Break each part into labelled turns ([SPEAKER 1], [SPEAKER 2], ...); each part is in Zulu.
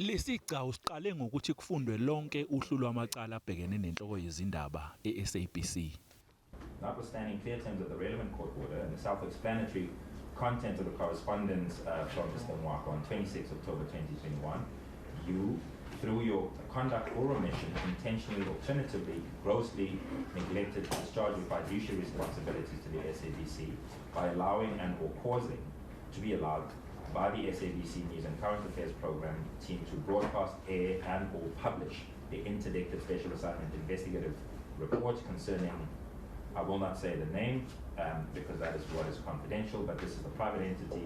[SPEAKER 1] Lesigcawu siqale ngokuthi kufundwe lonke uhlu lwamacala abhekene nenhloko yezindaba e-SABC.
[SPEAKER 2] Notwithstanding clear terms of the relevant court order and the self-explanatory content of the correspondence from Mr. Ngoako on 26 October 2021, you, through your conduct or omission, intentionally, alternatively, grossly neglected to discharge your fiduciary responsibilities to the SABC by allowing and or causing to be allowed by the SABC News and Current Affairs program team to broadcast, air and or publish the interdicted special assignment investigative report concerning, I will not say the name because that is what is confidential, but this is a private entity.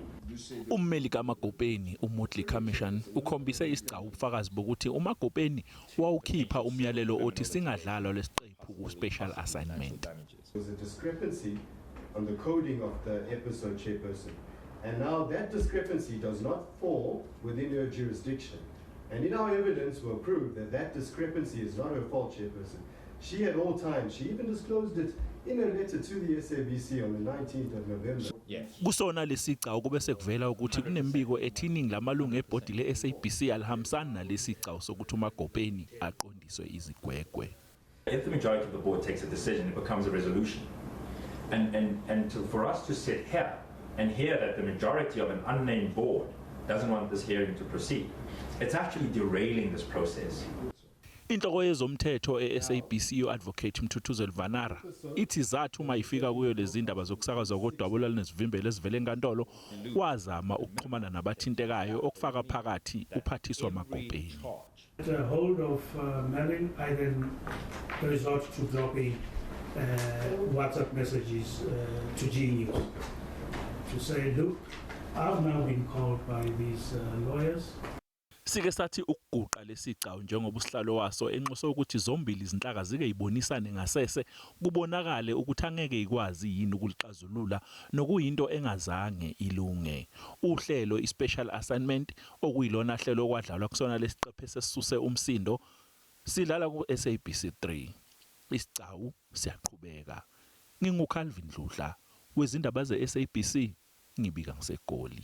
[SPEAKER 1] Ummeli kaMagopeni uMoodley Commission ukhombise isigcawu ubufakazi bokuthi uMagopeni wawukhipha umyalelo othi singadlalwa lesiqephu ku-special assignment.
[SPEAKER 3] There's a discrepancy on the coding of the episode, Chairperson. And now that discrepancy does not fall within her jurisdiction. And in our evidence will prove that that discrepancy is not her fault, Chairperson. She at all times, she even disclosed it in a letter to the SABC on the 19th of November.
[SPEAKER 1] Kusona lesigcawu kube sekuvela ukuthi kunembiko ethi iningi lamalungu ebhodi le-SABC alihambisani nalesigcawu sokuthi uMagopeni aqondiswe izigwegwe.
[SPEAKER 2] If the majority of the board takes a decision, it becomes a resolution. And for us to sit here and hear that the majority of an unnamed board doesn't want this hearing to proceed, it's actually derailing this process.
[SPEAKER 1] Inhloko yezomthetho e-SABC u-Advocate Mthuthuzeli Vanara ithi zathi uma ifika kuyo lezi ndaba zokusakazwa kodaba olwalunezivimbelo esivele enkantolo wazama ukuxhumana nabathintekayo okufaka phakathi uphathiswa Magopeni.
[SPEAKER 4] A hold of Merlin, I then resort to dropping WhatsApp messages to G News to say, "Look, I've now been called by these lawyers."
[SPEAKER 1] Sike sathi ukuguqa lesigcawu njengoba usihlalo waso enxuse ukuthi zombili izinhlaka zike ibonisane ngasese kubonakale ukuthi angeke ikwazi yini ukulixazulula nokuyinto engazange ilunge. Uhlelo iSpecial Assignment okuyilona hlelo okwadlalwa kusona lesiqephu esisuse umsindo sidlala ku SABC 3. Isigcawu siyaqhubeka. NginguCalvin Dludla wezindaba ze-SABC ngibika ngiseGoli.